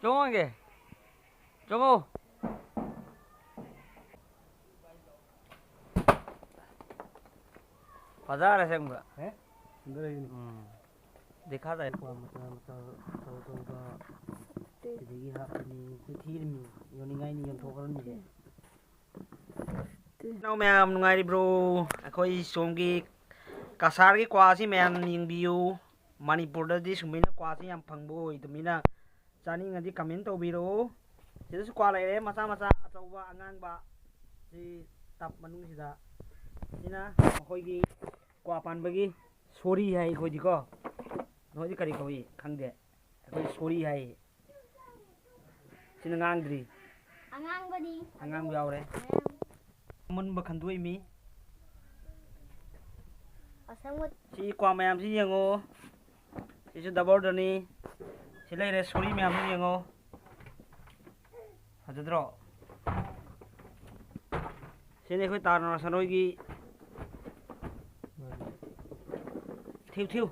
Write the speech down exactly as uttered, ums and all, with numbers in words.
ꯆꯣꯡꯉꯒꯦ꯫ ꯆꯣꯡꯉꯣ꯫ ꯐꯖꯔꯦ ꯑꯁꯦꯡꯕ꯫ ꯍꯦ? ꯁꯨꯟꯗꯔ ꯍꯥꯏꯅꯤ꯫ ꯎꯝ꯫ ꯗꯦꯈꯥ ꯇꯥꯏ꯫ ꯀ꯭ꯋꯥ ꯃꯆꯥ ꯃꯆꯥ ꯑꯆꯧ ꯑꯆꯧꯕ ꯁꯤꯗꯒꯤ ꯍꯥꯞꯄꯅꯤ꯫ ꯁꯤ ꯊꯤꯔꯃꯤ꯫ ꯌꯣꯟꯅꯤꯡꯉꯥꯏꯅꯤ, ꯌꯣꯟꯊꯣꯛꯈ꯭ꯔꯅꯤꯁꯦ꯫ ꯏꯅꯥꯎ ꯃꯌꯥꯝ ꯅꯨꯡꯉꯥꯏꯔꯤꯕ꯭ꯔꯣ? ꯑꯩꯈꯣꯏ ꯁꯣꯝꯒꯤ ꯀꯁꯥꯔꯒꯤ ꯀ꯭ꯋꯥꯁꯤ ꯃꯌꯥꯝ ꯌꯦꯡꯕꯤꯌꯨ꯫ ꯃꯅꯤꯄꯨꯔꯗꯗꯤ ꯁꯨꯃꯥꯏꯅ ꯀ꯭ꯋꯥꯁꯤ ꯌꯥꯝ ꯐꯪꯕ ꯑꯣꯏꯗꯕꯅꯤꯅ ꯆꯥꯅꯤꯡꯉꯗꯤ comment ꯇꯧꯕꯤꯔꯛꯎ꯫ ꯁꯤꯗꯁꯨ ꯀ꯭ꯋꯥ ꯂꯩꯔꯦ, ꯃꯆꯥ ꯃꯆꯥ, ꯑꯆꯧꯕ, ꯑꯉꯥꯡꯕ꯫ ꯁꯤ tub ꯃꯅꯨꯡꯁꯤꯗ꯫ ꯁꯤꯅ ꯃꯈꯣꯏꯒꯤ ꯀ꯭ꯋꯥ ꯄꯥꯟꯕꯒꯤ ꯁꯣꯔꯤ ꯍꯥꯏ ꯑꯩꯈꯣꯏꯗꯤꯀꯣ꯫ ꯅꯣꯏꯗꯤ ꯀꯔꯤ ꯀꯧꯏ ꯈꯪꯗꯦ꯫ ꯑꯩꯈꯣꯏ ꯁꯣꯔꯤ ꯍꯥꯏ꯫ ꯁꯤꯅ ꯉꯥꯡꯗ꯭ꯔꯤ꯫ ꯑꯉꯥꯡꯕꯅꯤ꯫ ꯑꯉꯥꯡꯕ ꯌꯥꯎꯔꯦ꯫ ꯃꯌꯥꯝ꯫ ꯑꯃꯨꯟꯕ ꯈꯟꯗꯣꯛꯏꯃꯤ꯫ ꯑꯁꯪꯕ꯫ ꯁꯤ ꯀ꯭ꯋꯥ ꯃꯌꯥꯝꯁꯤ ꯌꯦꯡꯉꯣ꯫ ꯁꯤꯁꯨ double ꯗꯅꯤ꯫ ꯁꯤ ꯂꯩꯔꯦ, ꯁꯣꯔꯤ ꯃꯌꯥꯝꯁꯤ ꯌꯦꯡꯉꯣ꯫ ꯐꯖꯗ꯭ꯔꯣ? ꯁꯤꯅꯤ ꯑꯩꯈꯣꯏ ꯇꯥꯔꯅ ꯁꯅꯣꯏꯒꯤ꯫ ꯊꯤꯌꯨ, ꯊꯤꯌꯨ꯫